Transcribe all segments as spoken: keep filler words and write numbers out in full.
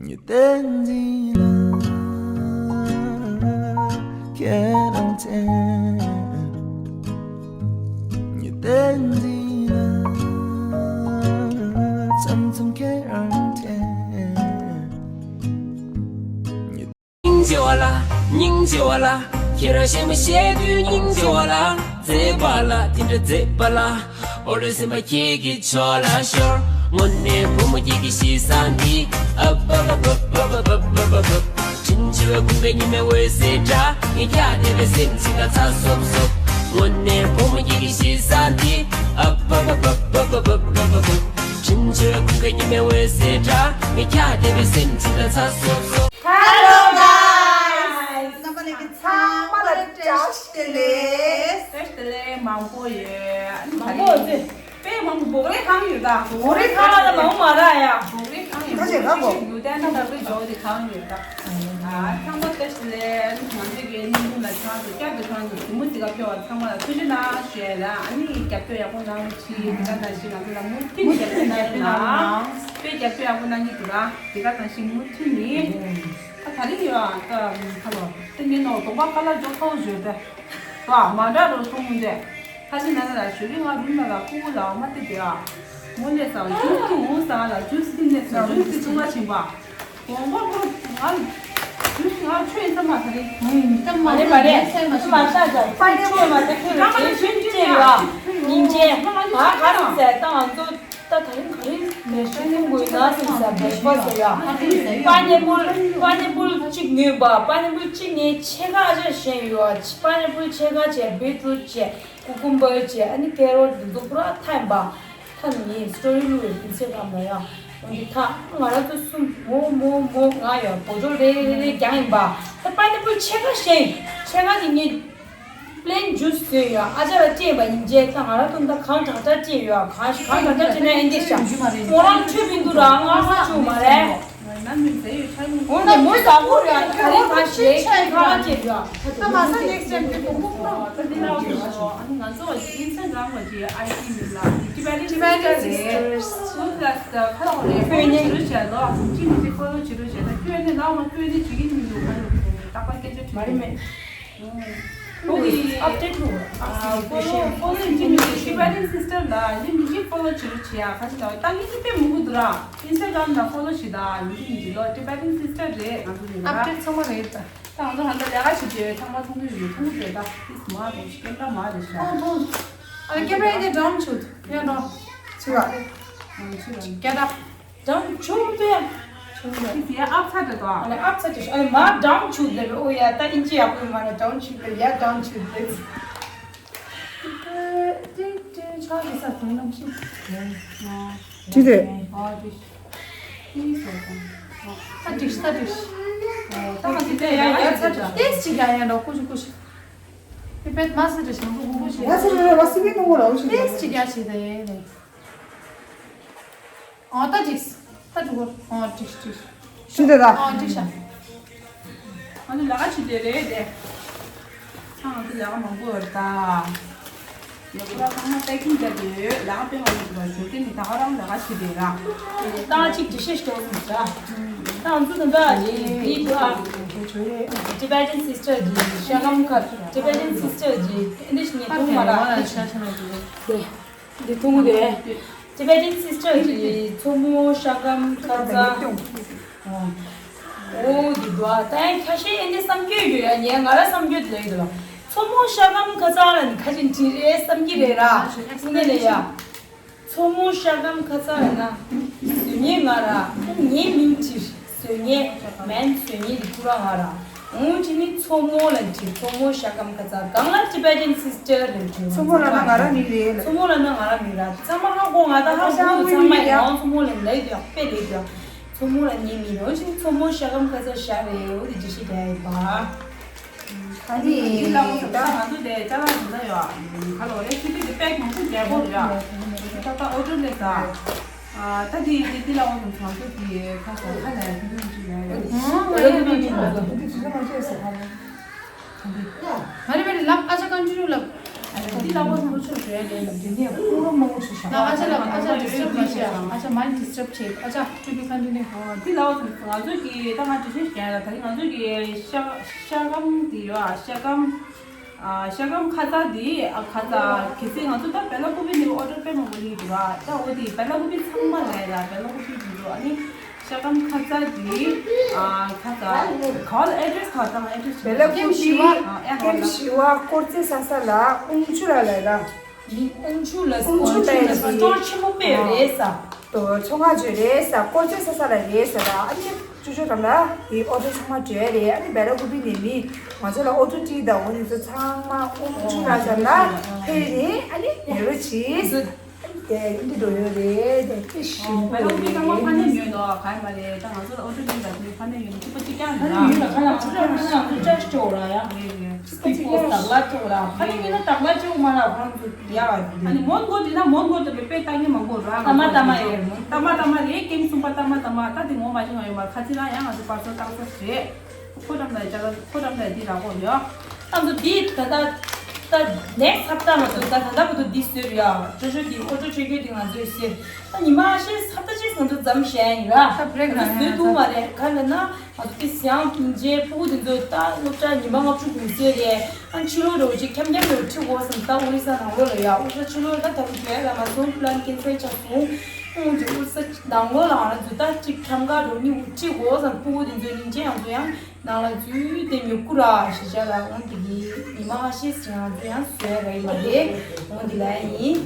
ཉི་སྟེང་འཛིན་ལ་ཁྱེད་རང་བཙན། ཉི་སྟེང་འཛིན་ལ་མཚམས་མཚམས་ཁྱེད་རང་བཙན། སྙིང་རྗེ་བ་ལ། སྙིང་རྗེ་བ་ལ། ཁྱེད་རང་གཞན་མ་བཤད་དུས་སྙིང་རྗེ་བ་ལ། མཛེས་པ་ལ། དེ་འདྲ་མཛེས་པ་ལ། འོ་རེ་སེམས་པ་ཁྱེད་ཀྱི་ཕྱོགས་ལ་ཤོར། དངོས་གནས་བུ་མོ་ཁྱེད་ཀྱི་གཤིས་བཟང་འདི། ཨ་བ་བ་བ། དྲིན་ཆེ་བའི་ཁུངས་པའི་ཉི་མའི་འོད་ཟེར་འདྲ། ངས་ཁྱེད་བལྟས་པས་སེམས་ཅན་ཁ་ཚ་སོབ་སོབ། དངོས་གནས་བུ་མོ་ཁྱེད་ཀྱི་གཤིས་བཟང་འདི། ཨ་བ་བ་བ། དྲིན་ཆེ་བའི་ཁུངས་པའི་ཉི་མའི་འོད་ཟེར་འདྲ། ངས་ཁྱེད་བལྟས་པས་སེམས་ཅན་ཁ་ཚ་སོབ་སོབ། Hello guys. རྣམ་པ་ལྷན་རྒྱས་ཚང་མ་ལ་བཀྲ་ཤིས་བདེ་ལེགས། བཀྲ་ཤིས་བདེ་ལེགས། མང་པོ་ཡོད། མང་པོ་ཡོད། དཔེ་མང་པོ། བོག་རེ་གང་ཡོད་ད། བོག་རེ་གང་ལ་མང་མ་ར་ཡ། བོག་རེ་གང་ཡོད། ད་ཆེ་ར་གོ། ཡོད་ད་ན་ད་རེ་ཇོ་དེ་གང་ཡོད་ད། ཨ་ཚང་མ་བཀྲ་ཤིས་བདེ་ལེགས། ང་ཚོ་གི་སྙིང་ཁུང་ལ་ཆང་དུ་བསྐྱར་དུ་ཆང་དུ་དུ་མུ་ཙི་ག་ཕེ་བ་ཚང་མ་ལ་ཐུགས་རྗེ་གནང་ཞུ་ཡ་ལ། ཨ་ནི་རྒྱབ་སྐྱོར་ཡག་པོ་གནང་ཅི། དེ་ག་ནང་བཞིན་ང་ཚོ་ལ་མུ་མཐུད་ནས་རྒྱབ་སྐྱོར་གནང་ཡོད་ན། དཔེ་རྒྱབ་སྐྱོར་ཡག་པོ་གནང་གི་འདུག་ད། དེ་ག་ནང་བཞིན་མུ་མཐུད་ནས། ད་ད་རེས་ཡོད་ཨ། ད་ཁ་ལོ་ད་ངས་ནོ་གདོང་པ་ཁ་ལག་ཅོག་ཁ་བོ་བཟོས་པས། ད་མ་འདྲ་རོ་སོང་མུ་འདྲས། ཁ་ཆེ་ན་ན་ལ་ཞུ་རི་ང་རུམ་ན་ལ་ཁུ་ཁུ་ལ་མ་ཏི་དེ་ཨ། མོ་ལས་སང་ཇུས་ཏུ་འུ་སང་ལ་ཇུས་ཏི་ནས་སང་ཇུས་ཏི་ཅུང་ལ་ཕྱིན་པ། གོང་པ་ཁོ་ང་ཇུས་ང་ཆོས་ཡིན་ཙམ་མ་ད་རེས། ད་མ་རེད་མ་རེད། མ་ཤ་ཅག་པ་ནི་ཆོས་མ་ད་ཁྱོད་ལ་ཇུས་ཅི་ཅེས་ཡོད་ཨ། སྙིང་རྗེ། ང་ག་རེ་ཟེར་ད་ང་ཚོ། ད་ད་རིང་ག་རེ་ལས་ཤོད་ཐུབ་དགོས་ན་སེམས་ས་བེ་ཕོ་ཟེར་ཡ། པ་ནི་པུལ། པ་ནི་པུལ་གཅིག་ཉོས་པ། པ་ནི་པུལ་གཅིག་ངའི་ཕྱེད་ཀ་ཨ་ཅག་བཞེས་ཡོད། པ་ནི་པུལ་ཕྱེད་ཀ་བྱས། བིཊ་རུཊ་བྱས། ཀུ་ཀུམ་བར་བྱས། ཨ་ནི་ཀེ་རོཊ་འདི་ཚོ་པུ་ར་ཐམ་པ། ཐམ་ངའི་སི་ཊོ་རི་བླུགས་ཡོད། ཨིན་སི་ཊ་གྷ་རམ་ལ་ཡ། འོན་ཏེ་ད་ང་རང་ཚོ་གསུམ་མོ་མོ་མོ་ང་ཡོད། བོ་ཅོ་རེ་རེ་རེ་རྒྱང་ཡིན་པ། ད་པ་ནི་པུལ་ཕྱེད་ཀ་བཞེས། ཕྱེད་ཀ་དེ་ངའི་པི་ལེན་ཇུས་བཟོས་ཡོད། ཨ་ཅག་ལ་སྤྲད་པ་ཡིན་རྗེས་ད་ང་རང་ཚོ་ད་གང་དྲག་དྲག་སྤྲད་ཡོད། གང་ཞིག་གང་དྲག་དྲག་སྤྲད་ན་ཨེ་འདྲས་ཤག་མོ་རང་འཕྲོད་མི་འདུག་ར། ང་ས་བྱུང་མ་རེད། འོ་ན་མོ་ཟ་ཧུར་ཡ་ག་རེ་ག་ཞེས་ཁྱེད་ཁ་ཁ་ཅེས་ཡོད། ད་མ་ས་ནེགསི་ཊའིམ་དེ་གོང་གོ་ཁོ་ད་དེ་ལ་འོ་ང་ཚོ་ཨིན་སི་ཊ་གྷ་རམ་གི་ཨའི་ཌི་མིང་ལ་ཊི་བེ་ཊན་སིསི་ཊར་རེད། ཁོ་ལ་ཁ་ལོ་རེད། ཕོ་ལོ་བྱེད་རོགས་བྱེད་ལོ། ཅི་མི་ཅི་ཕོ་ལོ་བྱེད་རོགས་བྱེད། ད་ཁྱོད་ནི་ལའོ་ང་ཁྱོད་ནི་བྱེད་ཀྱི་མི་འདུག་ང་ལོ་རྟག་པར་སྐད་ཆ་དྲིས། མ་རེད་མེད། ཨོ་ཡི་ཨབ་ཌེཊ་རུ། ཨ་ཕོ་ལོ་ཕོ་ལོ་ཡིན་གྱི་མི་འདུག་ཊི་བེ་ཊན་སིསི་ཊར་ལ་ཡིན་གྱི་ཕོ་ལོ་བྱེད་རོགས་བྱེད་ཡ། ཁ་ཅིག་ལ་ད་ངས་ཅི་དཔེ་མི་དགོས་འདུག་ར། ཨིན་སི་ཊ་གྷ་རམ་ལ་ཕོ་ལོ་བྱེད་ད་ཡིན་གྱི་མི་འདུག་ལོ། ཊི་བེ་ཊན་སིསི་ཊར་རེད། ང་ཚོ་ནི་ཨབ་ཌེཊ་ཚང་མ་རེད་ད། ད་ང་ཚོ་ཧ་ད་ལས་ཀ་བྱེད་དུས་ཚང་མ་མཐོང་གི་ཡོད། མཐོང་གི་རེད་ད། ཨིས་མ་རེད། ཀེམ་ར་མ་རེད་ཤག་མཐོང་མཐོང་། ཨ་ཀེམ་ར་ཡིན་དེ་ཌའུན་ཆུ་ཡ་ཌའུན་ཆུ་ར། ཨ་ཆུ་ར་ཀེ་ད། ཌའུན་ཆུ་དེ་ཡ། ཆུ་ར། ཨིས་ཡ་ཨབ་ཚ་དེ་དང་། ཨ་ལ་ཨབ་ཚ་དེ་ཤག་ཨ་ལ་མ་ཌའུན་ཆུ་དེ་རེད། ཨོ་ཡ་ད་ཨིན་ཇི་ཡག་པོ་མ་རེད། ཌའུན་ཆུ་དེ་ཡ་ཌའུན་ཆུ་དེ། དེ་དེ་ཆ་གི་ས་དེ་ནམ་ཞིག་ཅི་དེ། ཨ་དེ། ཨིན་སོ་དང་། ཨ་དེ་ས་དེ། ཨ་ད་ང་དེ་ཡ་ཡ་ཚ་དེ། ཏེས་ཅི་ག་ཡ་ནོ་ཀུ་ཤི་ཀུ་ཤི། དེ་པེད་མ་ས་དེ་ཞང་ཀུ་ཀུ་ཤི། ཡ་ས་རེ་རེ་བ་སི་བི་ནུ་མོ་ར་ཨུ་ཤི། ཏེས་ཅི་ག་ཤི་དེ་ནེ། ཨ་ད་ཅིག་ད་འགྲོ་གོ་ཨ་ཅིག་ཅིག་ཤི་དེ་ད། ཨ་ཅིག་ཤ། ང་ཚོ་ལས་ཀ་བྱེད་དེ་རེད་དེ། ང་ཚོ་ལས་ཀ་མང་པོ་ཡོད་ད། ཡོད་པ་ཚང་མ་པེ་ཀིང་རྒྱབ་ཡོད། ལས་ཀ་དཔེ་མང་པོ་ཞུ་གི་ནི་ད་ག་རང་ལས་ཀ་བྱེད་དེ་ར། ད་ཅིག་འདྲི་ཤེས་ཤོག་ཟེར་ད། ད་ང་ཚོ་ད་ད་ཡིན་འདི་ད། Tibetan sister གི་ཤ་སྐམ་ཁ། Tibetan sister གི་ཨེ་འདི་ཞིག་ནས་མཐོང་མ་ར། འདི་འཐུང་དེ། Tibetan sister གི་མཚོ་མོ་ཤ་སྐམ་ཁ་ཚ། འོ་འདི་འདུག་ཨ། ད་ཡང་ཁ་ཤས་ཨེ་འདི་བསམ་རྒྱུ་ཡོད་ཡ། ངས་ང་ར་བསམ་རྒྱུ་དེ་ལ་ཡོད་དོ། མཚོ་མོ་ཤ་སྐམ་ཁ་ཚ་ལ་ནི་ཁ་ཅིག་འདྲི་རེད་བསམ་གྱི་རེད་ར། ངས་ལ་ཡ། མཚོ་མོ་ཤ་སྐམ་ཁ་ཚ་ལ་ན། བཟོ་མཁན་ང་ར། ངའི་མིང་བྲིས། བཟོ་མཁན་མན་བཟོ་མཁན་དེ་ཁོ་རང་ང་ར། འོ་དེ་ནི་མཚོ་མོ་ལ་འདྲི། མཚོ་མོ་ཤ་སྐམ་ཁ་ཚ་གང་ལ་Tibetan sister ལ་འདྲི། མཚོ་མོ་ལ་ན་ང་ར་མིང་ལས་ལ། མཚོ་མོ་ལ་ན་ང་ར་མིང་ར། ཚང་མ་ཧ་གོ་ང་ད་ཧ་གོ་ཚང་མ་ཡང་མཚོ་མོ་ལ་ལ་ཡོད་དཔེ་ལས་ཡོད། མཚོ་མོ་ལ་ངའི་མིང་འོ་ཅིག་མཚོ་མོ་ཤ་སྐམ་ཁ་ཚ་ཤ་རེད། འོ་དེ་འདྲི་ཤེས་རྒྱ་ཡིན་པ། ཨ་ནི་འདི་ལ་འོ་ང་ཚོ་དེ་ཅ་ལག་འདི་ལ་ཡོད། ཁ་ལོ་རེ་སི་པི་དེ་པེག་མང་པོ་རྒྱག་གོ་རེད་ཡ། ད་ད་ཨོ་ཏོ་ལེ་ས། ཨ་ད་དེ་དེ་དེ་ལ་འོ་ང་ཚོ་དེ་ཁ་ས་ཁ་ལ་ཡ་དེ་དེ་ཅི་ལ་ཡ། ཨ་ད་དེ་དེ་དེ་ལ་འོ་ང་ཚོ་དེ་དེ་ཅི་ལ་མ་བྱས་ས་ཁ་ལ། མ་རེད་མ་རེད་ལབ། ཨ་ཅག་གང་ཅི་རུ་ལབ། འདི་ལ་བ་ཁོ་ཚོ་བྲོས་ལས་ལ་འདི་ནས་ཕུང་རོ་མང་པོ་ཞིག་བཞག་ད་ཨ་ཅག་ལ་ཨ་ཅག་disturb མ་བྱེད་ཨ་ཅག་མ་disturb བྱེད་ཨ་ཅག to be continue། འདི་ལ་བ་ང་ཚོ་གི་ད་ང་འདི་ཤེས་ཀྱང་ལ་ད་རིང་ང་ཚོ་གི་ཤ་ཤ་སྐམ་འདི་ཡོད་ཨ་ཤ་སྐམ། ཨ་ཤ་སྐམ་ཁ་ཚ་འདི་ཨ་ཁ་ཚ་གལ་སྲིད་ང་ཚོ་ད་བེ་ལ་ཀུ་པི་ནས་order དཔེ་མང་པོ་ལེན་འདུག་ཨ་ད་འོ་དེ་བེ་ལ་ཀུ་པི་ཚང་མ་ལ་ཡ་ལ་བེ་ལ་ཀུ་པི་འདུག་ཨ་ནི། ཤ་སྐམ་ཁ་ཚ་འདི། ཨ་ཁ་ཚ། ག་ལ་address ག་དང་address བེ་ལ་ཀུ་པི། ཨ་ཨེ་ཧ་ལ། ཀེམ་ཞི་བ་ཀོར་ཙེ་ས་ས་ལ་ཨུང་ཆུ་ལ་ལ་ལ། ཨུང་ཆུ་ལ་ཨུང་ཆུ་ལ་store ཆེན་པོ་དཔེ་རེད་ས། ཏོ་ཚོང་ཁང་ཅིག་རེད་ས་ཀོར་ཙེ་ས་ས་ལ་རེད་ས་ད་ཨ་ནི་ཅུ་ཅུ་དང་ལ་དེ་order ཚང་མ་བྲོས་རེད་ཨ་ནི་བེ་ལ་ཀུ་པི་ནས་མི་ང་ཚོ་ལ་order སྤྲད་ད་འོ་དེ་ཚོ་ཚང་མ་ཨུང་ཆུ་ལ་ས་ལ་ཕེབས་ནས་ཨ་ནི་ཉོ་རོགས་བྱེད། དེ་འདི་འགྲོ་ཡོད་རེད་དེ་དེ་ཞིམ་པོ་རེད། ཕ་ནས་ཉོས་ནོ་ག་ཡ་མ་རེད་ད་ང་ཚོ་ཨོ་ཏོ་ཉོས་ད་དེ་ཕ་ནས་ཉོས་ནོ་ཅི་པ་ཅི་ཀྱང་ཕ་ནས་ཉོས་ད་ཁ་ལ་ང་ཚོ་ལ་ཁ་ལ་ང་ཚོ་ཅག་ཅོག་ལ་ཡ་རེད་རེད། སི་པོ་ཏག་ལ་ཅོག་ལ་ཕ་ནས་ཉོས་ན་ཏག་ལ་ཅོག་མ་ལ་ཁོ་རང་ཚོ་ཡ་རེད། ཨ་ནི་མོན་གོ་དེ་ན་མོན་གོ་དེ་པེ་པེ་ཏག་ཉེ་མང་པོ་ར་ཏ་མ་ཏ་མ་ཡེ་ཏ་མ་ཏ་མ་རེད་ཀེམ་གསུམ་པ་ཏ་མ་ཏ་མ་ད་དེ་ངོ་མ་ཅི་ང་ཡོད་མ་ཁ་ཅི་ལ་ཡ་ང་ཚོ་པར་སལ་ཏག་ས་རེད། ཁོ་འགྲམ་ལ་ཅ་ལག་ཁོ་འགྲམ་ལ་འདི་རག་གོ་ཡོད། ཨ་ཚོ་འདི་ད་ལྟ་ད་next ཧབ་ཏ་མ་གཏོགས་ད་ད་ལྟ་བར་དུ་འདི་བཟོས་ཡོད། ཅོ་ཅོ་འདི་ཨོ་ཏོ་ཅོ་ཅོ་འདི་ང་ཚོས་བཟོས། ད་ཉི་མ་ཨ་ཤེས་ཧབ་ཏ་གཅིག་ང་ཚོ་འཛོམས་བཞག་ཡིན་ར། ད་break ང་ཚོ་རང་བཟོས་ཐུབ་མ་རེད་ག་ལ་ན་ང་ཚོ་དེ་སི་ཡང་ཕིང་རྗེས་ཕྲུ་གུ་དེ་ཚོ་ད་སློབ་གྲྭ་ཉི་མ་ལྔ་བཅུ་གུང་བཟོས་རེད། ཨ་ཕྱི་ལོགས་རོགས་ཅིག་འཁྱམ་འཁྱམ་རེ་ཁྲིད་དགོས་བསམ་ད་ཨོ་རི་ས་ནང་ལོགས་ལ་ཡ་ཨོ་རི་ས་ཕྱི་ལོགས་ད་ད་རུ་བྲལ་ལ་མ་སོང་plan cancel ཆགས་སོང་། ཁོང་ཚོ་ཨོ་རི་ས་ནང་ལོགས་ལ་ང་རང་ཚོ་ད་ཅིག་འཁྱམ་ག་རོགས་གཉིས་འུ་ཁྲིད་དགོས་བསམ་ཕྲུ་གུ་དེ་ཚོ་སྙིང་རྗེ་ང་ཚོ་ཡང་། ནང་ལ་འཛུལ་ཏེ་མྱུ་གུ་ར་ཞེས་བྱ་ལ་འོང་དེ་གི་ཉི་མ་ཤེས་ཟིན་ང་ཚོ་ཡང་བཟོས་ར་ཡིན་པ་རེད་འོང་དེ་ལ་ཡིན།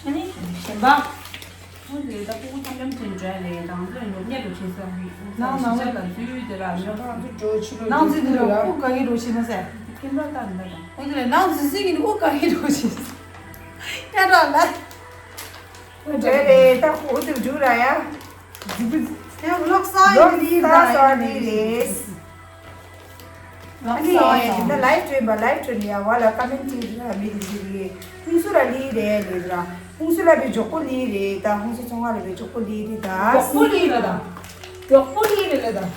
ཨ་ནི་གཞན་པ། འོང་དེ་ད་ཕྲུ་གུ་འཁྱམ་འཁྱམ་ཅན་འདྲ་ལས་དང་ཚོ་ཡང་ཉོབ་ཉེ་རུ་བྱེད་ས་ནང་ནང་ཞེས་བྱ་ལ་འཛུལ་དེ་ར་ཉོབ་ང་ཚོ་འགྲོ་ཕྱི་ལོགས་ནང་འཛུལ་དེ་ར་ཕྲུ་གུ་ག་གི་རུ་ཕྱིན་ན་ཟེར། ཀེམ་ར་ལྟ་འདི་འདྲ་དང་། འོང་དེ་ལས་ནང་འཛུལ་ཟིན་གི་ནི་ཕྲུ་གུ་ག་གི་རུ་ཕྱིན་ས། ཡ་ར་ལ། འདྲ་རེད་ད་ཧོ་དེ་འཇུ་ར་ཡ། ལོག་ས་ཡིན་ལོག་ས་ཡིན་ས་འདི་རེད། ལོག་ས་ཡིན་ད་live སྤྲོད་པ་live སྤྲོད་ནས་ཡ་བ་ལ་ཀ་མེན་ཊི་ལ་མི་འདི་འདི་རེད། ཧུང་སུ་ལ་ལི་རེད་ལི་ར། ཧུང་སུ་ལ་བའི་མགྱོགས་པོ་ལི་རེད་ད་ཧུང་སུ་ཚོང་ཁང་ལ་བའི་མགྱོགས་པོ་ལི་རེད་ད། མགྱོགས་པོ་ལི་རེད་ད། མགྱོགས་པོ་ལི་རེད་ལི་ད།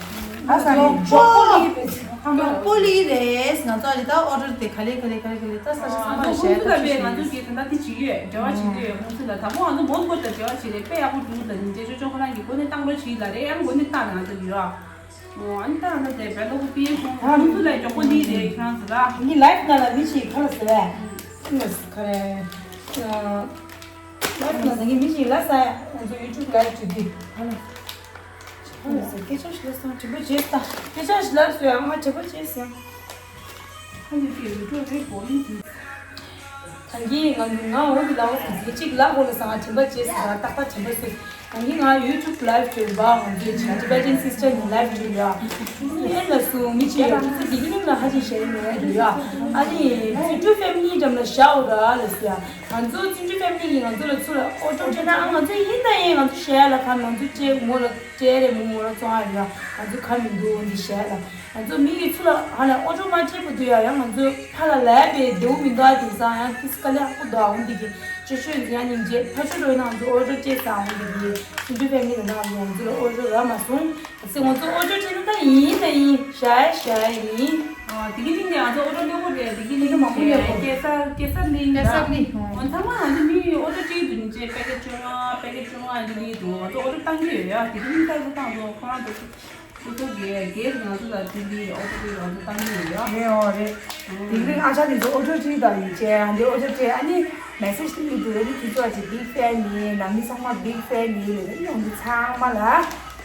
ཨ་ས་ནི་མགྱོགས་པོ་ལི་རེད། མགྱོགས་པོ་ལི་རེད་ང་ཚོ་ཨ་ནི་ད་ཨོ་ཌར་དེ་ག་ལེ་ག་ལེ་ག་ལེ་ག་ལེ་ད་ས་ཆ་ཚང་མ་ལ་ཞལ་ད་ཅི་ཞིག་ཡོད། འབྲེལ་བ་བྱེད་འདོད་ཡོད་ཧུང་སུ་ལ་ད་མོ་ང་ཚོ་མོན་གྷོ་དང་འབྲེལ་བ་བྱེད་རེད་དཔེ་ཡག་པོ་འདུག་ད་ཉིན་རྗེས་ཆོ་ཅོ་ཁོ་རང་གི་སྒོ་ནས་བཏང་རོགས་བྱེད་ལ་རེད་ཡང་སྒོ་ནས་བཏང་ན་ང་ཚོ་ཡོད་ཨ། ཨོ་ཨ་ནི་ད་ང་ཚོ་དེ་བེ་ལོ་ཀུ་པི་ཧུང་སུ་ལ་མགྱོགས་པོ་ལི་རེད་ཁྱེད་རང་ཚོ་ལ། ངའི་live ནང་ལ་མི་ཞིག་ཁ་ལ་ཟེར་བས། ཁ་ལ་ཟེར་ཁ་རེད། live ནང་ལ་ངའི་མི་ཞིག་ལ་ཟེར་ང་ཚོ་YouTube live བྱེད་དུས་ཁ་ལ། ཁ་ལ་ཟེར་སྐད་ཆ་ཞིག་ལ་སོང་དྲི་བ་བྱེད་ད་སྐད་ཆ་ཞིག་ལ་སོང་ཡང་ང་དྲི་བ་བྱེད་ཟེར། ཁ་ལ་ཟེར་ཡུ་ཊུབ་རེད་བོ་ལིང་དུ། ད་གིན་ང་ང་འོ་གི་ལའོ་ཟེར་གཅིག་ལ་གོ་ལ་ཟ་ང་དྲན་པ་བྱེད་ཟེར་ཏག་ཏག་དྲན་པ་ཟེར། ད་གིན་ང་YouTube live བྱོས་པ་ང་ཚོའི་ཆ་Tibetan sister ནི་live བྱོས་ཡ། ཨེ་ལ་སུ་མི་ཆེ་ཡ་ཚོ་དེ་གི་ནི་ང་ཧ་ཅང་ཞེ་ནི་ཡ་ཡོད་ཡ། ཨ་ནི་བརྩོན་འགྲུས་family འགྲམ་ལ་བཞག་འོ་ར་ལ་ཟེར་ཡ། ང་ཚོ་བརྩོན་འགྲུས་family གི་ང་ཚོ་ལ་ཚུར་ལ་order སྤྲད་ན་ཨ་ང་ཚོ་ཡིན་ད་ཡིན་ང་ཚོ་བཤད་ཡ་ལ་ཁ་ང་ཚོ་སྤྲད་མོ་ལ་སྤྲད་རེད་མོ་མོ་ལ་བཙོང་ཡ་ཡོད་ཡ་ང་ཚོ་ཁ་མི་འདུག་འདི་བཤད་ཡ་ལ། ང་ཚོ་མི་ཡི་ཚུར་ལ་ཧ་ལས་ཨོ་ཊོ་མ་སྤྲད་པ་དུས་ཡ་ཡང་ང་ཚོ་ཕ་ལ་ལས་པའི་རྡེའུ་མི་འདུག་ཨ། དེང་སང་ཡང་ཏིས་དཀའ་ལས་ཁག་པོ་འདུག་ཨ། འོང་འདི་གི་ཅོ་ཅོ་ཡང་སྙིང་རྗེ་ཕ་ཆོས་འགྲོ་ཡིན་ན་ང་ཚོ་ཨོ་ཊོ་སྤྲད་ས་འོང་འདི་གི་སུ་འདྲ་ཕན་མི་ལ་ན་ང་ཚོ་ང་ཚོ་ལ་ཨོ་ཊོ་རག་མ་སོང་ཟེར། ང་ཚོ་ཨོ་ཊོ་སྤྲད་ན་ད་ཡིན་ད་ཡིན་ཞའི་ཞའི་ཡིན། ཨ་དེ་གི་གླིང་ནས་ང་ཚོ་ཨོ་ཊོ་སླེབས་ཡོད་རེད། དེ་གི་གླིང་མང་པོ་ཡོད་རེད། གེ་སར་གེ་སར་གླིང་གེ་སར་གླིང་། འོ་ཚང་མ་ང་ཚོ་མི་ཨོ་ཊོ་སྤྲད་དུས་ནི་ཅེ་པེ་ཀེ་ཊི་བཅོ་ལྔ་པེ་ཀེ་ཊི་བཅོ་ལྔ་ཡིན་གི་འདུག་ང་ཚོ་ཨོ་ཊོ་བཏང་གི་ཡོད་ཡ། དེ་གི་གླིང་ཁ་ཚོ་བཏང་འདུག་ཁོ་རང་ཚོ། ཁོ་ཚོ་གིས་རྒྱལ་ང་ཚོ་ལ་དེ་འདྲའི་ཨོ་ཊོ་དེ་ང་ཚོ་བཏང་གི་ཡོད་ཡ། རེད་འོ་རེད། དེ་རིང་ཨ་ཅག་དེ་ཚོ་ཨོ་ཊོ་བྲིས་དང་ཡིན་ཅེ་ཨ་འདི་ཨོ་ཊོ་སྤྲད་ཨ་ནི་མེ་སེ་ཇི་དེ་འདུག་ཨ་ནི་དེ་ཚོ་ཨ་ཅེ་big fan ཡིན། ནང་མི་ཚང་མ་big fan ཡིན་ལ་ཨ་ནི་འོ་འདི་ཚང་མ་ལ་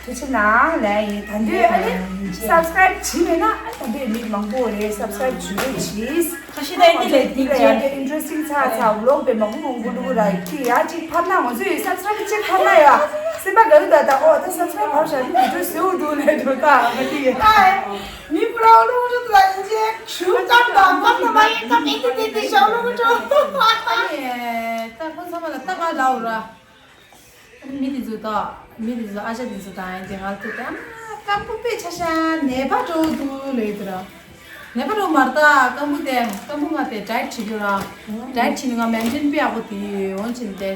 ཐུགས་རྗེ་གནང་ལན་ཡིན། ད་འདོད་ཨ་ནི་subscribe བྱེད་མེད་ན་ཨ་ད་འདོད་མི་མང་པོ་རེད་subscribe བྱེད་རོགས་གྱིས། ཁ་ཤས་ད་ཡིན་ལས་འདི་ཡ་གི་interesting ཚ་ཚ་vlog དཔེ་མང་པོ་མང་པོ་བླུག་ར་ཁྱི་ཡ་གཅིག་ཕར་ན་ང་ཚོས་subscribe གཅིག་ཕར་ན་ཡ་སེམས་པ་དགའ་གི་ད་ད་ཨོ་ད་subscribe ཕར་བྱ་ནི་video ཟེའུ་འདུག་ལས་འགྲོ་ད་ང་གཅིག་ཡ། མི་པུ་ར་ལུ་རུ་ད་ཡིན་ཅེ་ཞུ་ཀམ་དང་ཀམ་དང་མ་ཡིན་ཀམ་ཡིན་ཏི་ཏི་ཏི་ཞའོ་ལུ་རུ་ད་ཁོ་ཚང་མ་ལ་ད་ང་ལའོ་ར། མི་དེ་ཚོ་དང་མི་དེ་ཚོ་ཨ་ཅག་དེ་ཚོ་དང་ཡིན་དེ་ཧལ་དུ་དང་སྐམ་པོ་དཔེ་ཆ་ཤ་ནད་པ་འགྲོ་འདུག་ལས་དེ་ར། ནད་པ་འགྲོ་མར་ད་སྐམ་པོ་དེ་སྐམ་པོ་ང་དེ་diet བྱེད་རྒྱུ་ར། diet བྱེད་ནི་ང་maintain དཔེ་ཡག་པོ་དེ་འོན་ཅིན་དེ་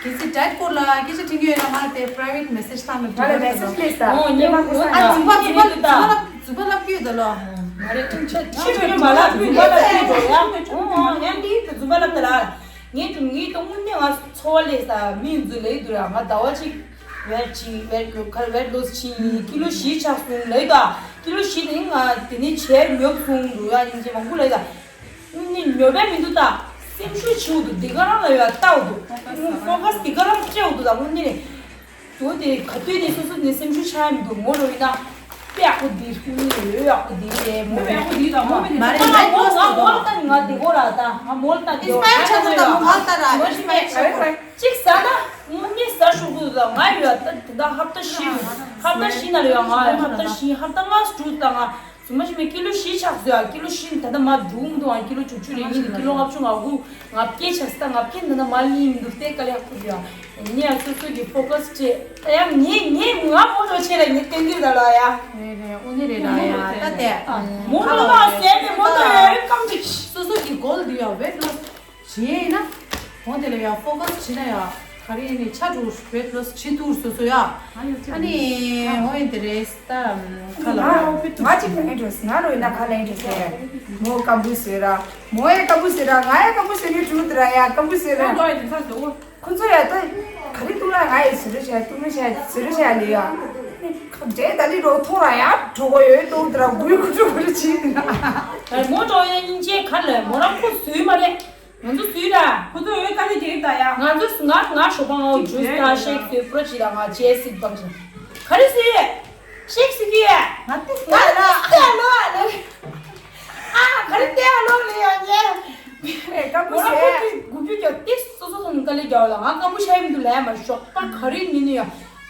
གལ་སྲིད་diet སྐོར་ལ་སྐད་ཆ་དྲི་རྒྱུ་ཡོད་ན་ང་དེ་private message བཏང་ན་ང་ལ་message སླེབས་ས་ཨོ་ཉེ་མ་ཁོ་ས་ཨ་ཡང་རྫུན་པ་རྫུན་པ་རྫུན་པ་ལབ་རྫུན་པ་ལབ་ཀྱི་ཡོད་ད་ལོ། ཨ་རེ་ཅུང་ཆེ་ཆེ་ཆུང་ཆུང་མ་ལ་རྫུན་པ་ལབ་ཀྱི་འགྲོ་ཡ། ཨོ་ཨོ་ཡང་འདི་རྫུན་པ་ལབ་ད་ལ། ངས་ཀྱང་ངའི་ཏོག་དངོས་གནས་ང་འཚོ་བ་ལས་ས་མི་འཛུལ་ལེ་འདུག་ར། ང་ཟླ་བ་གཅིག་ཝེཊ་ཕྱིན་ཝེཊ་ཁར་ཝེཊ་ལོས་ཕྱིན་ཀི་ལོ་བཞི་ཆག་སོང་ལེ་ད། ཀི་ལོ་བཞི་དེ་ང་དེ་ནས་ཆེར་ཉོབ་སོང་འདུག་ཡ། སྙིང་རྗེ་མང་པོ་ལེ་ད། དངོས་གནས་ཉོབ་པ་མི་འདུག་ད། སེམས་ཤུགས་ཆེ་བོ་འདུག་འདི་ག་རང་ལ་ཡ་ལྟ་བོ་འདུག་ཕོ་ཁ་སི་འདི་ག་རང་སྤྲད་བོ་འདུག་ད་དངོས་གནས། དོ་དེ་ག་དུས་ནས་སོ་སོ་ནས་སེམས་ཤུགས་ཆག་ཡ་མི་འདུག་མོ་རོ་ཡིན་ན་དཔེ་ཡག་པོ་འདི་ཀུན་ནས་ཡོད་ཡག་པོ་འདི་རེད་མོ་དཔེ་ཡག་པོ་འདི་དང་མོ་མི་འདི་མ་རེད། ད་མོ་ང་མོ་ལ་ལྟ་ནི་ང་འདི་གོ་ར་ད་ང་མོ་ལ་ལྟ་འདི་ཨིན་སི་པ་ཡར་ཆགས་འདུག་ད་མོ་ང་ལ་ལྟ་ར་ཨིན་སི་པ་ཡར་ཆགས་འདུག་གཅིག་ཟ་ན་དངོས་གནས་ཟ་ཤོག་གུ་ད་ང་ཡོད་ད་དེ་ད་ཧབ་ཏ་བཞི་ཧབ་ཏ་བཞི་ན་ལ་ཡོད་ང་ཧབ་ཏ་བཞི་ཧབ་ཏ་ལྔ་དྲུག་ད་ང་རྫུན་མ་ཞིག་མེད། ཀི་ལོ་བཞི་ཆགས་ཟེར་ཡ། ཀི་ལོ་བཞི་ད་ལྟ་མར་འགྲོ་མི་འདུག་ཨང་། ཀི་ལོ་བཅུ་བཅུ་རེ་ཡིན་འདུག་ཀི་ལོ་ལྔ་བཅུ་ང་དགུ་ང་བརྒྱད་ཆགས་ད་ལྔ་བརྒྱད་ད་ལྟ་མར་ལིང་མི་འདུག་དེ་དཀའ་ལས་ཁག་པོ་འདུག་ཡ། ངས་ཡང་སོ་སོ་གི་ཕོ་ཁ་སི་བྱས་ད་ཡང་ངས་ངས་ང་མོ་ལོ་ཆེ་ར་ངས་བསྟན་གི་ར་ལ་ཡ། རེད་རེད། དངོས་གནས་རེད་ལ་ཡ། ད་དེ་མོ་ལོ་ལ་ཟས་པའི་མོ་ལྟ་ཡོད་ཀམ་ཅིག་སོ་སོ་གི་གོལ་འདི་ཡ་ཝེཊ་ལོས་བྱེད་ཡིན་ན། འོ་དེ་ལ་ཡང་ཕོ་ཁ་སི་བྱེད་ན་ཡང་ག་རེ་ཡིན་ནའི་ཆ་འགྲོ་ཝེཊ་ལོས་བྱེད་ཐུབ་སོ་སོ་ཡ། ཨ་ནི་འོ་ཡིན་དེ་རེད་ད། ཁ་ལ་ང་ང་གཅིག་ལ་ཡིན་འགྲོ་ང་རོ་ཡིན་ན་ཁ་ལ་ཡིན་འགྲོ་ཟེར། མོ་སྐམ་པོ་ཟེར་ར། མོ་ཡ་སྐམ་པོ་ཟེར་ར། ང་ཡ་སྐམ་པོ་ཟེར་ནི་འགྲོ་དེ་ར་ཡ་སྐམ་པོ་ཟེར་ར། ཁོ་ཚོ་ཡ་ད་ག་རེ་ཏུ་ལ་ང་ཡ་ཟེར་ར་བྱ་ཏུ་མི་བྱ་ཟེར་ར་བྱ་ལེ་ཡ། འདྲེ་ད་ལི་རོ་ཐོང་ར་ཡ་གྲོ་གོ་ཡོད་ཏོ་དེ་ར་གུ་གུ་གུ་གུ་བྱེད་དེ་ན། མོ་གྲོ་ཡ་སྙིང་རྗེ་ག་ལ་མོ་རང་ཁོ་བཟོས་མ་རེད། ང་ཚོ་སུས་ར། ཁོ་ཚོ་འོས་དཀའ་ལས་བྱེད་ད་ཡ། ང་ཚོ་ང་ང་ཞོགས་པ་ང་ཇུས་དང་ཤེག་དེ་པུ་རོ་ཅི་ལ་ང་ཅེ་སི་བང་ཅི། ག་རེ་སི། ཤེག་སི་གི། ང་ཏི་སི་ལ། ང་ཏི་སི་ལ་ལ། ཨ་ག་རེ་ཏི་ལ་ལ་ཡ་ཉེ། ཨེ་ཀ་པུ་སེ། གུ་གུ་གྱ་ཏི་སོ་སོ་སོ་དཀའ་ལས་རྒྱག་ལ་ང་ཀ་པུ་ཤ་ཡིན་དུ་ལ་ཡ་མ་ཞོགས་པ་ག་རེ་མི་ནི་ཡ།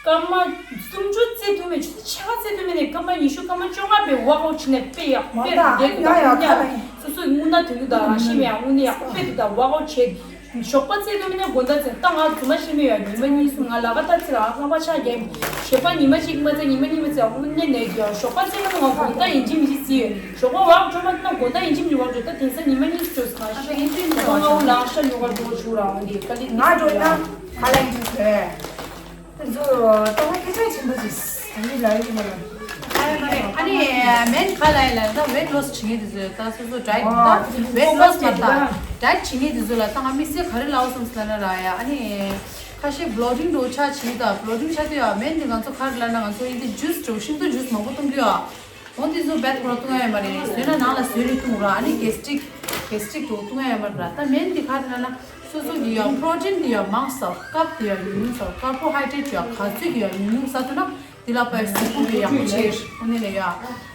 སྐར་མ་སུམ་ཅུ་བརྩི་ཐུབ་མེད་ཆུ་ཚོད་ཕྱེད་ཀ་བརྩི་ཐུབ་མེད་ནས་སྐར་མ་ཉི་ཤུ་སྐར་མ་བཅོ་ལྔ་པའི་ཝག་ཨའུཊ་བྱས་ནས་དཔེ་ཡག་དཔེ་རུ་བསྡད་འདུག་ད་དངོས་གནས་སོ་སོའི་དངོས་གནས་དོན་གྱི་ད་རང་ཤི་མེད་ཡང་དངོས་གནས་ཡག་པོ་དཔེ་འདུག་ད་ཝག་ཨའུཊ་བྱས་ཞོགས་པ་བརྩི་ཐུབ་མེད་ནས་དགོང་དག་ཚེ་ད་ང་རྫུན་མ་ཤི་མེད་ཡང་ཉི་མ་གཉིས་གསུམ་ང་ལ་ཀ་ད་ཚེ་རང་རྐང་པ་ཆག་རྒྱབ་ཞོགས་པ་ཉི་མ་གཅིག་མ་ཚེ་ཉི་མ་གཉིས་མ་ཚེ་དངོས་གནས་ནས་ཀྱི་ཞོགས་པ་བརྩི་ཐུབ་མེད་ང་དགོང་དག་ཡིན་གཅིག་མིན་གཅིག་བརྩི་ཡོད་ཞོགས་པ་ཝག་འགྲོ་མ་ཐུབ་ན་དགོང་དག་ཡིན་གཅིག་མིན་གཅིག་ཝག་འགྲོ་ད་དེང་སང་ཉི་མ་གཉིས་བཅོས་སོང་ང་ཤི་ད་ང་འུ་ལང་ཤ་ཉོ་གར་འགྲོ་ཆུ་རང་འདི་ཀ་ལི་ང་འགྲོ་ན་ཁ་ལ་ཡིན་གཅིག་ཟེར། དེ་ཚོ་ལྟ་བ་སྐད་ཆ་ཆེན་པོ་ཞིག་ཨ་ནི་ལ་ཡོད་མ་རེད། ཨ་ནི་མེན་ག་ལ་ཡིན་ལ་ད་ཝེཊ་ལོས་བྱེད་མཁན་དེ་ཚོ་ད་སོ་སོ་ཌའེ་ཊི་ད་ཝེཊ་ལོས་མ་ད་ཌའེ་ཊི་བྱེད་མཁན་དེ་ཚོ་ལ་ད་ང་དམིགས་བསལ་ག་རེ་ལབ་སོང་ཟེར་ན་ར་ཡ་ཨ་ནི་ཁ་ཤས་བློ་ཊིང་འགྲོ་ཆ་བྱེད་ད་བློ་ཊིང་ཆ་དུས་ཡ་མེན་དེ་ང་ཚོ་ག་རེ་ལབ་ན་ང་ཚོ་ཡིན་དེ་ཇུས་འགྲོ་ཤིང་ཏུ་ཇུས་མང་པོ་བཏུང་གི་ཡ། འོ་དེ་ཚོ་བེད་ཁོ་ར་བཏུང་ཡ་ཡོད་མ་རེད། བཟོས་ན་ནང་ལ་བཟོས་རེ་བཏུང་ར་ཨ་ནི་གེ་སི་ཊིག་གེ་སི་ཊིག་འགྲོ་བཏུང་ཡ་ཡོད་མ་རེད་ར། ད་མེན་དེ་ག་རེ་ལབ་ན། སོ་སོ་གི་ཡང་པྲོ་ཊིན་དེ་ཡང་མང་ཟ་ཀབ་དེ་ཡང་ཉུང་ཉུང་ཟ་ཀར་བོ་ཧའི་ཌེ་རེ་ཊི་ཡང་ག་ཚོད་ཀྱི་ཡང་ཉུང་ཉུང་ཟ་ཐུབ་ན་དེ་ལ་པའི་གཟུགས་པོ་གི་ཡག་པོ་བྱེད་ཨ་ནི་ལ་ཡ།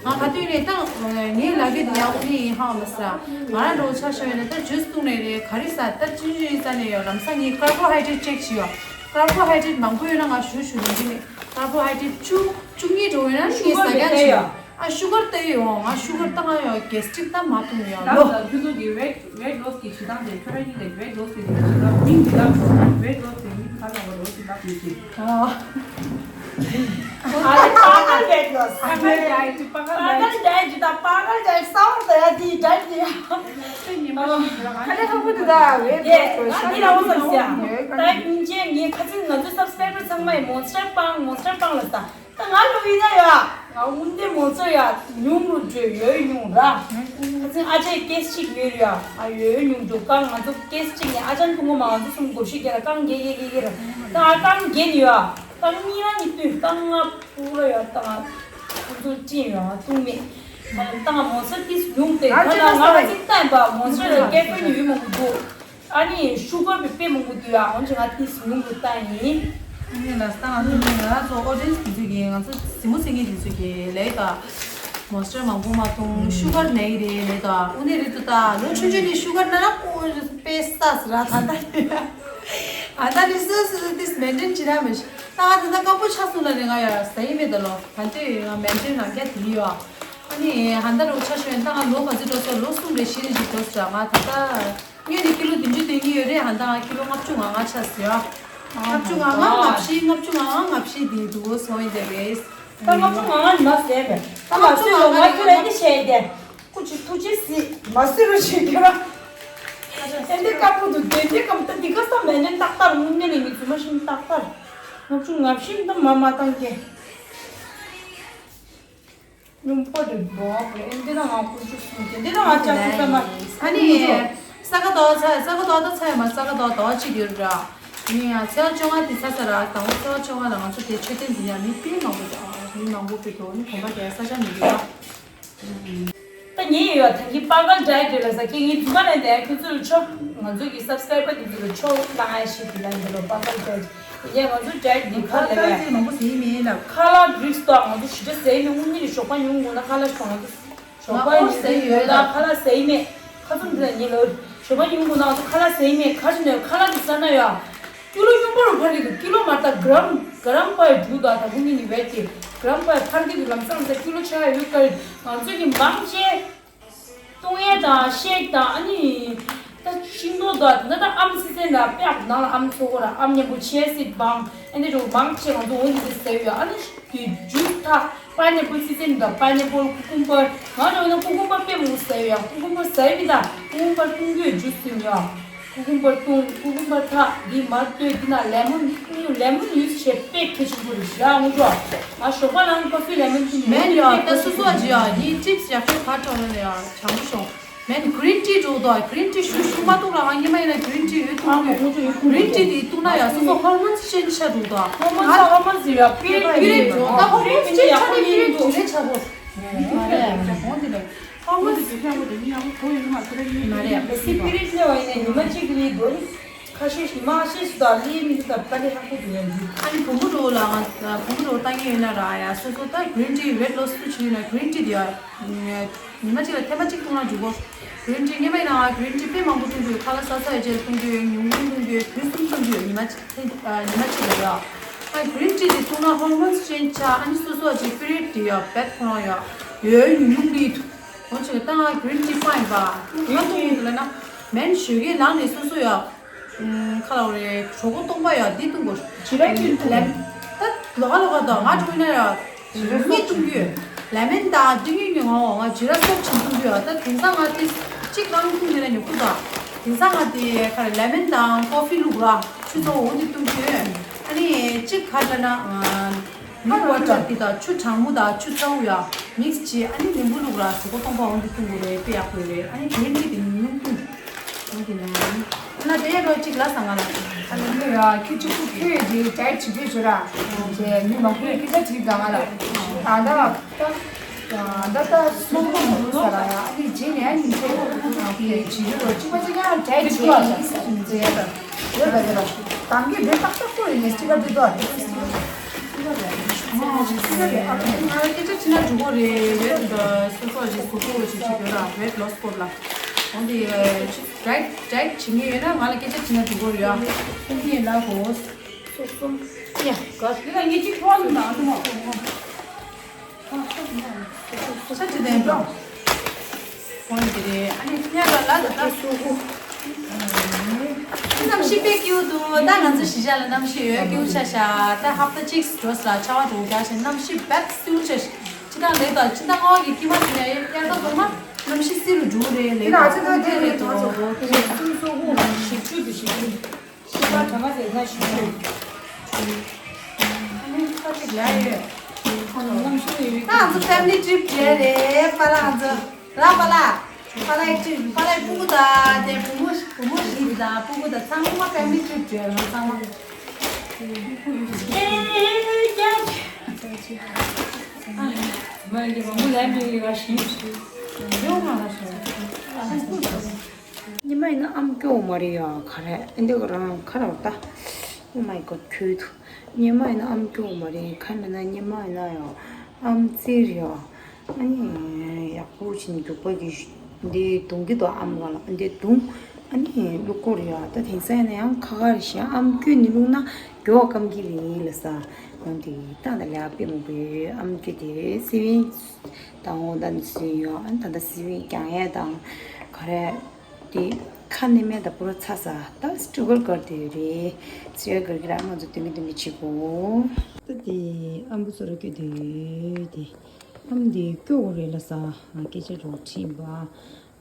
ང་ག་དུས་ནས་ད་ངའི་ལ་གི་དེ་ཡང་ཨ་ནི་ཧང་མ་ཟ་ང་རང་འགྲོ་ཆ་ཤ་ཡོད་ན་ད་ཇུས་བཏུང་ནས་རེད་ག་རེ་ཟ་ད་ཅི་ཅི་ཟ་ནས་ཡང་ལམ་སང་ངའི་ཀར་བོ་ཧའི་ཌེ་རེ་ཊི་ཅེག་བྱེད་ཡོད། ཀར་བོ་ཧའི་ཌེ་རེ་ཊི་མང་པོ་ཡོད་ན་ང་ཞུ་ཞུ་ཡིན་གྱི་མེད། ཀར་བོ་ཧའི་ཌེ་རེ་ཊི་བཅུ་བཅུ་གཉིས་འགྲོ་ཡོད་ན་ངས་ཟ་རྒྱག་བྱེད་ཡོད། ཨ་ཤུ་གར་ཏེ་ཡོང་ང་ཤུ་གར་ཏང་ཡོང་གེ་སི་ཊིག་ཏང་མ་ཐུང་ཡོང་ལོ། ད་ཁྱོད་ཚོ་གི་ཝེཊ་ཝེཊ་ལོས་གི་བྱེད་སྟངས་དེ་ཁྱོད་རང་གཉིས་ཀྱི་ཝེཊ་ལོས་གི་བྱེད་སྟངས་མིང་འདི་ལ་ཝེཊ་ལོས་གི་མིང་ག་ལ་བ་ལོས་གི་ལབ་ཡོད་གི། ཨ་ལེ་པ་གལ་ཝེཊ་ལོས། པ་གལ་ཌའེ་ཊི་པ་གལ་ཌའེ་ཊི་ད་པ་གལ་ཌའེ་ཊི་སའོན་ཌི་ད་ཡ་དེ་ཌའེ་ཊི་དེ་ཡ། ཁ་ལེ་ཧ་གོ་འདུག་ད་ཝེཊ་ལོས་གི་ང་འདི་ལ་འོ་ཙམ་ཟེར་ཡ། ད་སྙིང་རྗེ་ངའི་ཁ་ཚིག་ང་ཚོའི་སབ་སི་ཀ་རའི་བར་ཚང་མ་ཡི་མོན་སི་ཊར་སྤང་མོན་སི་ཊར་སྤང་ལ་ད། ད་ང་ལོ་ཡིན་ན་ཡ། ང་དངོས་གནས་མོ་ཚོ་ཡ་ཉུང་རུ་འགྲོ་ཡོད་ཉུང་ར། ཁ་སང་ཨ་ཅེ་ཀེ་སི་གཅིག་ཡོད་རེད་ཡ། ང་ཡོད་ཉུང་འགྲོ་ཀ་ང་ཚོ་ཀེ་སི་གཅིག་ནས་ཨ་ཅན་ཐུང་ངོ་མ་ང་ཚོ་གསུམ་བགོ་བཤའ་རྒྱག་ལ་རྐང་བརྒྱད་བརྒྱད་བརྒྱད་བརྒྱད་ར། ད་ང་རྐང་བརྒྱད་ནས་ཡ། རྐང་གཉིས་ར་གཉིས་བཏུས་རྐང་ལྔ་སྤུ་ར་ཡ་ད་ང་ཁོ་ཚོ་ཅི་ཡ་བཏུང་མེད། ད་ང་མོ་ཚོ་ཏིས་ཉུང་སྟེ་ད་ང་ང་ཚོ་ཏན་པ་མོ་ཚོ་ཡ་ཀེ་ཕན་ཡོད་མང་པོ་འདུག་ཨ་ནི་ཤུ་གར་བི་དཔེ་མང་པོ་འདུག་ཡ། འོན་ཀྱང་ང་དེ་ཟུང་དུ་བཏང་ཡིན། ཨ་ནི་ལ་སྟངས་ཨ་ནི་ང་རང་ཚོ་ཨོ་ཌི་ཡེན་སི་དེ་ཚོ་གིས་ང་ཚོ་གཟིགས་མོ་བྱེད་མཁན་དེ་ཚོ་གིས་ལེགས་ད། མོན་སི་ཊར་མང་པོ་མ་འཐུང་ཤུ་གར་ནའི་རེད་ལེགས་ད། ཨུ་ནི་རེད་འདུག་ད་ལོ་ཆུང་ཆུང་ནས་ཤུ་གར་ན་ར་ཀོ་དཔེ་ས་ཟེར་ར་ད་ལྟ་ནས་ཨ་ད་ནི་སུ་སུ་སུ་དེ་མེན་ཊེན་བྱེད་ར་མི་ཤེས་ད་ད་ད་སྐམ་པོ་ཆགས་སོང་ལ་ནི་ང་ཡ་ཟ་ཡི་མེད་ད་ལོ་ད་ལྟ་ང་མེན་ཊེན་རང་རྒྱ་དེ་ཡོད་ཨ་ནི་ཧ་ད་རུ་ཆ་ཤོད་ད་ང་ལོ་ག་ཚོད་འགྲོ་སོང་ལོ་གསུམ་རེ་བཞི་རེ་ཞིག་འགྲོ་སོང་ང་ད་ད། ངས་ནི་ཀི་ལོ་བདུན་ཅུ་དོན་གཉིས་ཡོད་རེད། ཧ་ད་ང་ཀི་ལོ་ལྔ་བཅུ་ང་ལྔ་ཆགས་ཟེར་ཨ། ལྔ་བཅུ་ང་ལྔ་ལྔ་བཞི་ལྔ་བཅུ་ང་ལྔ་ལྔ་བཞི་དེ་འདུག་སོང་ཡིན་དེ་རེད། ད་ལྔ་བཅུ་ང་ལྔ་ནི་མ་ཟེར་བས། ད་མ་ཟེར་རོ་ང་ཁྱོད་ལ་འདི་བཤད་དེ། ཁུ་ཅི་ཐུགས་རྗེ་གཟིགས་མ་ཟེར་རོ་ཞིག་གི་ར། ཨེ་འདི་དཀར་པོ་འདུག་དེ་འདི་སྐམ་ད་འདི་ག་ས་མེད་ནས་ཏག་ཏག་མུ་ནེ་ནས་མི་ཚུ་མ་ཤིང་ཏག་ཏག་ལྔ་བཅུ་ང་བཞི་ད་མ་མ་བཏང་གི། སྙོམས་པོ་རེད་འདུག་རེད། འདི་ན་ང་ཀུན་སྤྱོད་གསུམ་དེ་འདི་ན་ང་ལྕགས་ཀྱུ་ས་མ། ཨ་ནི་ས་ག་ཟླ་བ་ཚ་ས་ག་ཟླ་བ་ད་ཚ་ཡ་མ་ས་ག་ཟླ་བ་ཟླ་བ་གཅིག་ཡོད་ར། ཨ་ནི་ཡང་ཚེས་པ་བཅོ་ལྔ་དེ་ཚ་ས་ར། དང་པོ་ཚེས་པ་བཅོ་ལྔ་ལ་ང་ཚོ་དེ་མཆོད་རྟེན་འདི་ཡ་མི་དཔེ་མང་པོ་འདུག་མི་མང་པོ་དཔེ་འདུག་ཨ་ནི་དགོན་པ་དེ་ས་ཆ་མི་འདུག་ར། ད་ངས་ཡོད་ད་གིན་པ་གལ་ཌའེ་ཊི་རེད་ལ་ཟ་ཁྱེད་ངའི་རྫུན་མ་ལས་ནས་ཁྱོད་ཚོས་ཆོག་ང་ཚོ་གི་སབ་སི་ཀ་རའི་བར་དེ་ཚོ་ལ་ཆོག་བཏང་ཡ་ཞིག་དེ་ལ་འདི་ལོ་པ་གལ་ཌའེ་ཊི་ཡིན་ཡ། ང་ཚོ་ཌའེ་ཊི་འདི་ཁ་ལ་ལས་མང་པོ་ཟིན་མིན་ལ། ཁ་ལག་གྲིག་སི་དང་ང་ཚོ་ཞི་འདྲ་ཟས་ནི་དངུལ་ཉིད་ལ་ཞོགས་པ་ཉུང་དགོས་ན་ཁ་ལག་ཞོགས་ང་ཚོ་ཞོགས་པ་ཟས་ཡོད་ལ་ཁ་ལག་ཟས་མེད། ཁ་ཚོམ་འདི་ལ་ཉིད་ལ་ཞོགས་པ་ཉུང་དགོས་ན་ང་ཚོ་ཁ་ལག་ཟས་མེད། ཁ་ཅིག་ནས་ཁ་ལག་གི་ཟ་ན་ཡ། ཀི་ལོ་སྙོམས་པོ་རུ་འཕར་གྱི་འདུག་ཀི་ལོ་མ་རེད་ད་གྲམ་གྲམ་པའི་འགྲོ་ད་ད་ཁོང་གཉིས་ནི་བས་ཏེ་གྲམ་པའི་འཕར་གྱི་འདུག་ལམ་སང་ལམ་སང་ཀི་ལོ་ཆག་ཡོད་ཀ་ང་ཚོ་གི་མང་ཆེ་བཏུང་ཡས་དང་ཤེག་དང་ཨ་ནི་ད་ཤིང་ཏོག་དང་ད་ད་ཨམ་སི་སེན་ལ་པེག་ནང་ལ་ཨམ་ཚོ་གོ་ར་ཨམ་མཉམ་པོ་ཆེ་སི་བང་ཨ་ནི་རུ་མང་ཆེ་ང་ཚོ་འོང་གི་ཟེར་ཡོད། ཨ་ནི་དེ་ཇུས་ཐ་པའི་ནེ་པལ་སི་ཛན་དང་པའི་ནེ་པལ་ཀུ་ཀུམ་པར་ང་རང་ན་ཀུ་ཀུམ་པར་དཔེ་མང་ཟ་ཡོད་ཡ། ཀུ་ཀུམ་པར་ཟ་ཡི་མི་དང་ཀུ་ཀུམ་པར་བཏུང་རྒྱུའི་ཇུས་སུ་ཡོད། ཀུ་ཀུམ་པར་བཏུང་། ཀུ་ཀུམ་པར་ཐག་འདི་མར་བཏོན། འདི་ན་ལེ་མོན་ལེ་མོན་ཡུ་སི་བྱེད་དཔེ་གལ་ཆེན་པོ་རེད་ཞེས་ངུ་ཅོ། ང་ཞོགས་པ་ལ་ཀོ་ཕི་ལེ་མོན་ཐུ་མེད་ཡ། ད་སོ་སོ་ཨ་ཇི་ཡ་འདི་ཊིབ་སི་ཡག་པོ་ག་ཐོག་ལ་ཡ་བྱང་བུ་ཤོག་མེན་གྷི་རིན་ཊི་འགྲོ་དོ། གྷི་རིན་ཊི་ཤུ་ཤུ་མ་གཏོགས་ལ་ང་ཉི་མ་ཡིན་ན་གྷི་རིན་ཊི་ཡོད་ཐུབ་ཡོད། གྷི་རིན་ཊི་དེ་བཏུང་ན་ཡ་སོ་སོ་ཧོར་མོན་སི་ཅེན་ཇི་ཆགས་འགྲོ་དོ། ཧོར་མོན་སི་ཧོར་མོན་སི་ཡ་པི་རི་ཡོད་ད་ཧོར་མོན་སི་ཅེན་ཇི་ཆགས་ནས་པི་རི་ཡོད་དེ་ལས་ཆགས་པོ། མ་རེད། ཧོར་མོན་སི་ཅེན་ཇི་ཆགས་པོ་དེ་ཉི་མ་གོ་ཡོད་མ་ཐུབ་ཡ་ཉི་མ་རེད། སི་པི་རི་ཊི་ལས་བ་ཡིན་ན་ཉི་མ་གཅིག་ལས་དོ། ཁ་ཤས་ཤིག་མ་ཤེས་སུ་དང་ལས་མི་འདུག་ད་པ་ལས་ཧ་གོ་དུ་ཡ་འདུག་ཨ་ནི་བུ་མོ་རོ་ལ་ང་བུ་མོ་རོ་ལྟ་ངེས་ཡོད་ན་ར་ཡ་སོ་སོ་ད་གྷི་རིན་ཊི་ཝེཊ་ལོ་སི་བྱུང་ཡོད་ན་གྷི་རིན་ཊི་དེ་ཡ། ཉི་མ་གཅིག་ལ་ཐེངས་མ་གཅིག་བཏུང་ན་འགྲིག་གོ་གྷི་རིན་ཊི་ཉི་མ་ཡིན་ན་གྷི་རིན་ཊི་དཔེ་མང་པོ་བཏུང་གི་ཡོད། ཁ་ལག་ཟ་ས་ཡི་རྗེས་ལ་བཏུང་གི་ཡོད། ཉུང་ཉུང་བཏུང་གི་ཡོད། དུས་གསུམ་བཏུང་གི་ཡོད། ཉི་མ་གཅིག་ཐེངས་ཉི་མ་གཅིག་ལ་ཡ། ཨ་གྷི་རིན་ཊི་དེ་བཏུང་ན་ཧོར་མོན་སི་ཅེན་ཇི་ཆགས། ཨ་ནི་སོ་སོ་གི་པི་རི་ཡོད་དེ་ཡ་བེད་ཁོ་རང་ཡ་ཡོད་ཉུང་ཉུང་གི་འདུག་འོ་ཅིག་ད་ང་གྷི་རིན་ཊི་ཕ་ཡིན་པ་ང་བཏུང་གི་འདུག་ལ་ན་མེན་ཞོད་ཀྱི་ལངས་ནས་སོ་སོ་ཡ། ཁ་ལ་རེ་གྲོད་ཁོག་སྟོང་པ་ཡ་འདི་བཏུང་དགོས། ཇི་ར་ཀྱི་ལེམ། ད་ལོ་ཁ་ལོ་ཁ་དང་ང་བཏུང་ན་ཡ། གཉིས་བཏུང་རྒྱུ། ལེ་མོན་དང་དེ་གཉིས་ཀྱི་ངོ་བོ་ང་ཇི་ར་སོབ་ཆེན་བཏུང་རྒྱུ་ཡ། ད་དེང་སང་ང་དེ་གཅིག་རང་བཏུང་རྒྱུ་ན་ཉོ་ཁུ་དང་། དེང་སང་ང་དེ་ཁ་ལེ་མོན་དང་ཀོ་ཕི་བླུགས་ར་ཆུ་ཚ་བོ་འོ་འདི་བཏུང་རྒྱུ། ཨ་ནི་གཅིག་ཁ་ལ་ན་མིལ་ཝ་ཊར་དེ་དང་ཆུ་གྲང་མོ་དང་ཆུ་ཚ་བོ་ཡ་མིག་སི་བྱས། ཨ་ནི་ལིམ་བུ་བླུགས་ར་གྲོད་ཁོག་སྟོང་པ་འོ་འདི་བཏུང་དགོས་རེད། དཔེ་ཡག་པོ་རེད། ཨ་ནི་གྷི་རིན་ཊི་དེ་ཉུང་ཉུང་བཏུང་། ཨ་ན་དེ་ཡ་རོ་གཅིག་ལ་ས་ང་ལ། ཨ་ནི་ཡ་ཁྱི་གཅིག་པུ་ཁྱོད་ཀྱི་ཌའེཊ་བྱེད་ཀྱི་ཞོར་ར། ཅེ་མི་མང་པོས་སྐད་ཆ་དྲིས་ཙང་ང་ལ། ཨ་ད་ད་ད་ད་སྨོན་ལམ་འདུག་ས་ལ་ཡ། ཨ་ནི་རྗེས་ནས་ཨ་ནི་ཁྱོད་ཀྱི་བྱེད་ཀྱི་རོ་གཅིག་པ་གཅིག་ཡང་ཌའེཊ་བྱེད་ཀྱི་ཡིན་ཟེར་ཡ་ད། ཡོད་ད་ཡོད་ད། དམ་གྱི་འདི་ཏག་ཏག་པོ་ཡིན་ནས་གཅིག་པ་འདི་ཏོ། ང་སྐད་ཆ་དྲིས་ན་འགྲིག་གི་རེད། ཝེཊ་སོ་སོ་ཞིག་གཟུགས་པོ་ཞིག་ཅིག་ཡོད་ར། ཝེཊ་ལོ་སི་སྐོར་ལ། འོན་ཏེ། ཌའེཊ་ཌའེཊ་བྱེད་མཁན་ཡོད་ན་ང་ལ་སྐད་ཆ་དྲིས་ན་འགྲིག་གི་རེད་ཡ། ཁོང་གིས་ལབ་དགོས། སོ་སོ། ཡ། ག་དེ་ལ་ངས་གཅིག་ཐོག་ནས་ནང་དུ་མ། ཆ་དྲི་ལྡན་འགྲོ། ཁོང་གིས་རེད། ཨ་ནི་ཁྱེད་ལ་ལ་ད་ལྟ་སོ་སོ། གནམ་གཤིས་དཔེ་སྐྱིད་པོ་འདུག་ད་ང་ཚོ་གཞིས་ཆགས་ལ་གནམ་གཤིས་ཡོད་སྐྱིད་པོ་ཆགས་ཤག་ད་ཧབ་ཏ་གཅིག་འགྲོ་ས་ལ་ཆར་པ་འགྲོ་རྒྱག་ཤག་གནམ་གཤིས་དཔེ་སྐྱིད་པོ་ཆགས་ཤག་ཕྱི་ནང་ལས་དང་ཕྱི་ཟླ་ལྔ་པ་གི་དཀྱིལ་མ་ཟིན་ཡ་ཡིན། དབྱར་ཟླ་དོ་མ་གནམ་གཤིས་བསིལ་རུ་འགྲོ་གི་རེད། ལས་དང་ཕྱི་ཟླ་དེ་རེད་དོ། ཞིབ་འཇུག་གི་ཞིབ་འཇུག་ཞིབ་པ་གྲངས་ཀ་ཟེར་ན་ཞིབ་འཇུག་ཨ་ནི་ཁ་ཅིག་ལ་ཡོད། ཁོང་ལ་གནམ་གཤིས་ཡོད་རེད། ང་ཚོ་ཕེ་མི་ལི་ཊི་རིབ་བྱས་རེད། པཱ་ལགས་ང་ཚོ་ར་པཱ་ལགས། པཱ་ལགས་ཀྱི་པཱ་ལགས་སྤུ་གུ་དང་དེ་བུ་མོ་བུ་མོ་བཞི་དང་སྤུ་གུ་དང་ཚང་མ་ཕེ་མི་ལི་ཊི་རིབ་བྱས་རེད་ཚང་མ། ཉི་མ་ཡིན་ན་ཨམ་སྐྱོ་བོ་མ་རེད་ཡ། ག་རེ་ཨེ་འདི་ག་རང་ཁ་ར་བ་ད། Oh my god ཁྱོད་དུ། ཉི་མ་ཡིན་ན་ཨམ་སྐྱོ་བོ་མ་རེད། ག་རེ་ན་ཉི་མ་ཡིན་ན་ཡ་ཨམ་ཙིར་ཡ། ཨ་ནི་ཡག་པོ་བྱས་ནས་རྒྱུག་པ་གི་འདི་རྡུང་གི་འདུག་ཨམ་ག་ལ་འདི་རྡུང་། ཨ་ནི་བླུག་གི་རེད་ཡ། ད་དེང་སང་ཡིན་ན་ཡང་ཁ་ཁ་རེད་ཤག་ཨམ་སྐྱོ་ནས་བླུག་ན་མགྱོགས་སྐམ་གི་རེད་ལ་ས། འོན་ཏེ་ད་ད་ལས་དཔེ་མང་པོ་ཡོད། ཨམ་སྐྱོ་དེ་སི་ཝིང་དང་འོ་ད་ནི་སུ་ཡོད། ཨ་ནི་ད་ད་སི་ཝིང་རྒྱག་ཡས་དང་ག་རེ། དེ་ཁ་ནི་མེད་ད་པུ་ར་ཚ་ས་ད་སི་ཊུ་གལ་གར་དེ་རེད། སི་ཊུ་གལ་གི་ར་ང་ཚོ་དེ་མི་དེ་མི་བྱེད་གོ་ད་དེ་ཨམ་བུ་ཚོ་ར་སྐྱོ་དེ་དེ་ཨམ་དེ་སྐྱོ་བོ་རེད་ལ་ས། སྐད་ཆ་རོགས་ཁྲིད་པ་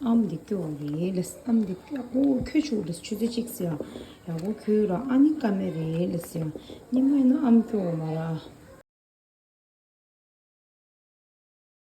ཨམ་དེ་སྐྱོ་བོ་རེད་ལ་ས། ཨམ་དེ་སྐྱོ་བོ་ཁྱོད་ཆུ་ལ་ཆུ་ཚོད་གཅིག་ཟེར་ཡག་པོ་ཁྱོད་ར་ཨ་ནི་ཀ་མེད་རེད་ལ་ས། ཉི་མ་ཡིན་ན་ཨམ་སྐྱོ་བོ་མ་ར།